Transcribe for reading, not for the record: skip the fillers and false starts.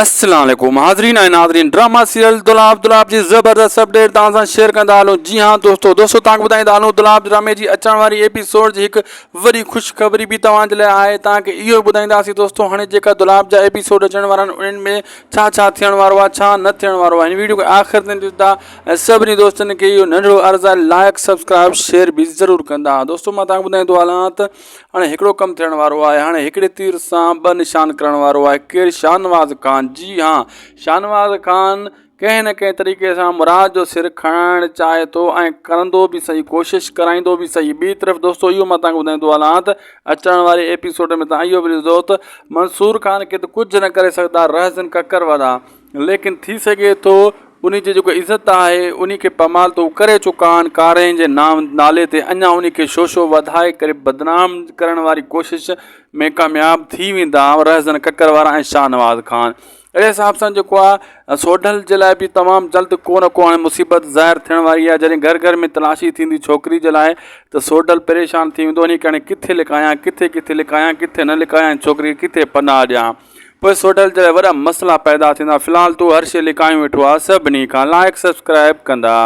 السلام عليڪم حاضرين ۽ ناظرين ڊراما سيريل دولاب دولاب جي زبردست اپڊيٽ توهان سان شيئر ڪندا هلون جي ها دوستو دوستو توهان کي ٻڌائيندا هلون دولاب ڊرامي جي اچڻ واري ايپيسوڊ جي هڪ وڏي خوشخبري به توهان جي لاء آهي توهان کي اهو ٻڌائينداسين دوستو هاڻي جيڪا دولاب جا ايپيسوڊ اچڻ وارا آهن انهن ۾ ڇا ڇا ٿيڻ وارو آهي ڇا نه ٿيڻ وارو آهي هن ويڊيو کي آخر تائين ڏسندا ۽ سڀني دوستن کي اهو ننڍڙو عرض آهي لائڪ سبسڪرائب شيئر به ضرور ڪندا دوستو مان توهان کي ٻڌائيندو هلان ته هاڻي هڪڙو ڪم ٿيڻ وارو آهي هاڻي هڪڙي تير سان ٻه نشان ڪرڻ وارو آهي ڪير شاهنواز خان جي ها شاهنواز خان ڪنهن نه ڪنهن طريقي سان مراد جو سر کڻائڻ چاهي ٿو ۽ ڪرندو به صحيح ڪوشش ڪرائيندو به صحيح ٻي طرف دوستو اهو مان تهانکي ٻڌائيندو هلان ته اچڻ واري ايپيسوڊ ۾ تهان اهو به ڏسندو ته منصور خان کي ته ڪجهه نه ڪري سگهندا رهزن ڪڪر وارا ليڪن ٿي سگهي ٿو انهي جي جيڪو عزت آهي انهي کي پامال ته هو ڪري چڪا آهن ڪارين جي نام نالي تي اڃا انهي کي شوشو وڌائي ڪري بدنام ڪرڻ واري ڪوشش ۾ ڪامياب ٿي ويندا رهزن ڪڪر وارا ۽ شاهنواز خان اهڙي حساب سان جيڪو آهي سوڍل جي لاء به تمام جلد ڪو نه ڪو هاڻي مصيبت ظاهر ٿيڻ واري آهي جڏهن گهر گهر ۾ تلاشي ٿيندي ڇوڪري جي لاء ته سوڍل پريشان ٿي ويندو انهي کي هاڻي ڪٿي لڪايان ڪٿي ڪٿي لڪايان ڪٿي نه لڪايان ڇوڪري کي ڪٿي پناهه ڏيان پوء سوڍل جي لاء وڏا مسئلا پيدا ٿيندا في الحال تو هر شي لڪايون ويٺو آ سڀني کان لائڪ سبسڪرائب ڪندا.